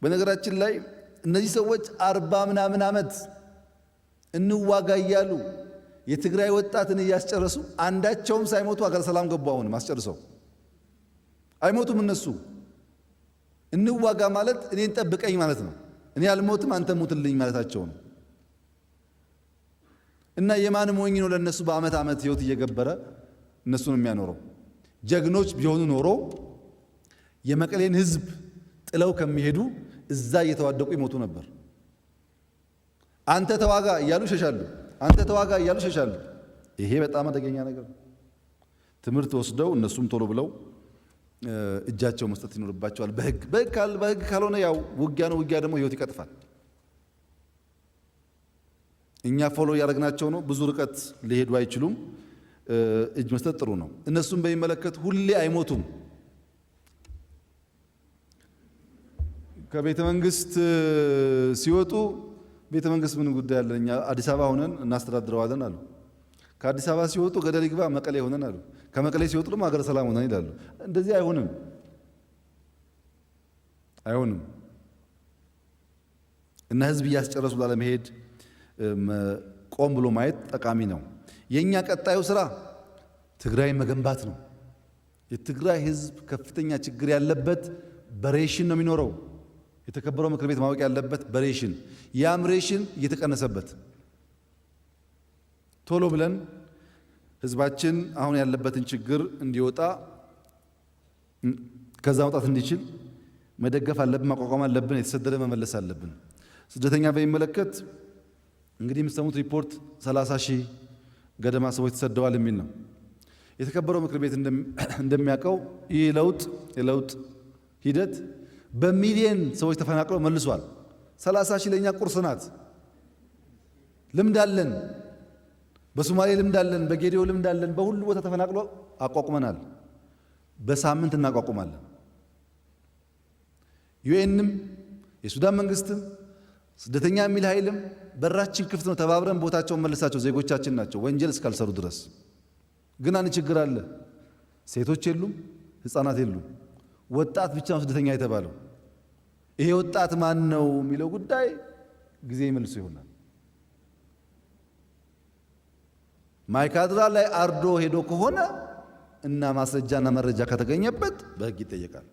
በነገራችን ላይ እነዚህ ሰዎች 40 ምናምን ዓመት እንዋጋ እያሉ የትግራይ ወጣትን እያስጨረሱ አንዳቸውም ሳይሞቱ አገር ሰላም ገቡ። አሁንም አስጨርሰው አይሞቱም እነሱ። እንዋጋ ማለት እኔን ጠብቀኝ ማለት ነው። እኔ አልሞትም አንተ ሙትልኝ ማለታቸው ነው። እና የማን ሞኝ ነው ለእነሱ በአመት ዓመት ህይወት እየገበረ እነሱን የሚያኖረው? ጀግኖች ቢሆኑ ኖሮ የመቀሌን ህዝብ ጥለው ከሚሄዱ እዛ እየተዋደቁ ይሞቱ ነበር። አንተ ተዋጋ እያሉ ይሸሻሉ። አንተ ተዋጋ እያሉ ይሸሻሉ። ይሄ በጣም አደገኛ ነገር ነው። ትምህርት ወስደው እነሱም ቶሎ ብለው እጃቸው መስጠት ይኖርባቸዋል። በህግ በህግ ካልሆነ ያው ውጊያ ነው። ውጊያ ደግሞ ህይወት ይቀጥፋል። እኛ follow እያደረግናቸው ነው። ብዙ ርቀት ሊሄዱ አይችሉም። እጅ መስጠት ጥሩ ነው። እነሱም በሚመለከት ሁሌ አይሞቱም። ከቤተ መንግስት ሲወጡ ቤተ መንግስት ምን ጉዳይ አለን እኛ አዲስ አበባ ሆነን እናስተዳድረዋለን አሉ። ከአዲስ አበባ ሲወጡ ገደል ይግባ መቀሌ ሆነን አሉ። ከመቀሌ ሲወጡ ደግሞ ሀገረ ሰላም ሆነን ይላሉ። እንደዚህ አይሆንም፣ አይሆንም። እና ህዝብ እያስጨረሱ ላለመሄድ ቆም ብሎ ማየት ጠቃሚ ነው። የኛ ቀጣዩ ስራ ትግራይ መገንባት ነው። የትግራይ ህዝብ ከፍተኛ ችግር ያለበት በሬሽን ነው የሚኖረው። የተከበረው ምክር ቤት ማወቅ ያለበት በሬሽን፣ ያም ሬሽን እየተቀነሰበት ቶሎ ብለን ህዝባችን አሁን ያለበትን ችግር እንዲወጣ ከዛ መውጣት እንዲችል መደገፍ አለብን፣ ማቋቋም አለብን፣ የተሰደደ መመለስ አለብን። ስደተኛ በሚመለከት እንግዲህ የምትሰሙት ሪፖርት 30 ሺህ ገደማ ሰዎች ተሰደዋል የሚል ነው። የተከበረው ምክር ቤት እንደሚያውቀው ይህ ለውጥ የለውጥ ሂደት በሚሊየን ሰዎች ተፈናቅለው መልሷል። 30 ሺህ ለእኛ ቁርስ ናት። ልምድ አለን። በሶማሌ ልምድ አለን፣ በጌዲዮ ልምድ አለን። በሁሉ ቦታ ተፈናቅሎ አቋቁመናል። በሳምንት እናቋቁማለን። UN ም የሱዳን መንግስትም ስደተኛ የሚል ኃይልም በራችን ክፍት ነው። ተባብረን ቦታቸውን መልሳቸው፣ ዜጎቻችን ናቸው ወንጀል እስካልሰሩ ድረስ። ግን አንድ ችግር አለ። ሴቶች የሉም፣ ህፃናት የሉም። ወጣት ብቻ ነው ስደተኛ የተባለው። ይሄ ወጣት ማን ነው የሚለው ጉዳይ ጊዜ ይመልሱ ይሆናል። ማይካድራ ላይ አርዶ ሄዶ ከሆነ እና ማስረጃና መረጃ ከተገኘበት በህግ ይጠየቃል።